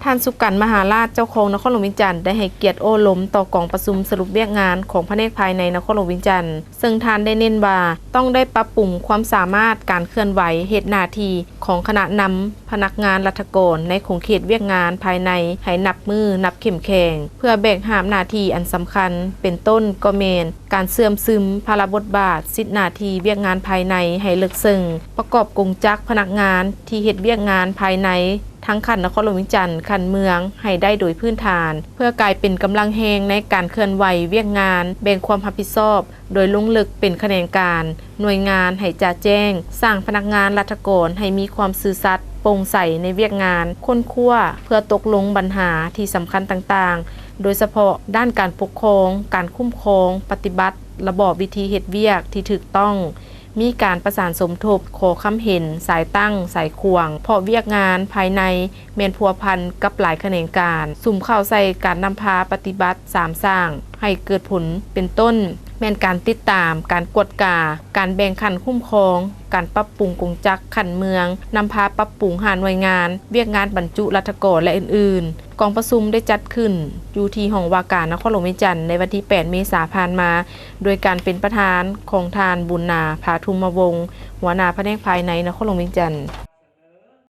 ທ່ານ ສຸກັນ ມະຫາລາດ ເຈົ້າຄອງນະຄອນຫຼວງວຽງຈັນ ໄດ້ໃຫ້ກຽດໂອ້ລົມຕໍ່ກອງປະຊຸມສະຫຼຸບວຽກງານຂອງພະແນກພາຍໃນນະຄອນຫຼວງວຽງຈັນ, ເຊິ່ງທ່ານໄດ້ເນັ້ນວ່າ ຕ້ອງໄດ້ປັບປຸງຄວາມສາມາດການເຄື່ອນໄຫວເຮັດໜ້າທີ່ຂອງຄະນະນຳພະນັກງານລັດຖະກອນໃນຂົງເຂດວຽກງານພາຍໃນໃຫ້ນັບມື້ນັບເຂັ້ມແຂງ ເພື່ອແບກຫາບໜ້າທີ່ອັນສຳຄັນ ເປັນຕົ້ນກໍແມ່ນການເຊື່ອມຊຶມພາລະບົດບາດ, ສິດໜ້າທີ່ວຽກງານພາຍໃນໃຫ້ເລິກເຊິ່ງ, ປະກອບກົງຈັກພະນັກງານທີ່ເຮັດວຽກງານພາຍໃນ ທັງຂັ້ນນະຄອນຫຼວງວຽງຈັນ, ຂັ້ນເມືອງ ໃຫ້ໄດ້ໂດຍພື້ນຖານ ເພື່ອກາຍເປັນກຳລັງແຮງໃນການເຄື່ອນໄຫວວຽກງານ, ແບ່ງຄວາມຮັບຜິດຊອບໂດຍລົງເລິກເປັນຂະແໜງການ, ໜ່ວຍງານໃຫ້ຈະແຈ້ງ, ສ້າງພະນັກງານລັດຖະກອນໃຫ້ມີຄວາມຊື່ສັດ, ໂປ່ງໃສໃນວຽກງານ, ຄົ້ນຄວ້າເພື່ອຕົກລົງບັນຫາທີ່ສຳຄັນຕ່າງໆ, ໂດຍສະເພາະດ້ານການປົກຄອງ, ການຄຸ້ມຄອງ, ປະຕິບັດລະບອບວິທີເຮັດວຽກທີ່ຖືກຕ້ອງ, ມີການປະສານສົມທົບ, ຂໍຄຳເຫັນ, ສາຍຕັ້ງ, ສາຍຂວາງ, ເພາະວຽກງານພາຍໃນແມ່ນພົວພັນກັບຫຼາຍຂະແໜງການ, ສຸມເຂົ້າໃສ່ການນຳພາປະຕິບັດສາມສ້າງໃຫ້ເກີດຜົນ ເປັນຕົ້ນແມ່ນການຕິດຕາມ, ການກວດກາ, ການແບ່ງຂັ້ນຄຸ້ມຄອງ, ການປັບປຸງກົງຈັກຂັ້ນເມືອງ, ນຳພາປັບປຸງຫ້າໜ່ວຍງານ, ວຽກງານບັນຈຸລັດຖະກອນ ແລະ ອື່ນໆ. ກອງປະຊຸມໄດ້ຈັດຂຶ້ນຢູ່ທີ່ຫ້ອງວ່າການນະຄອນຫຼວງວຽງຈັນ ໃນວັນທີແປດ ເມສາຜ່ານມາ ໂດຍການເປັນປະທານຂອງທ່ານ ບຸນນາ ຜາທຸມມະວົງ ຫົວໜ້າພະແນກພາຍໃນນະຄອນຫຼວງວຽງຈັນ.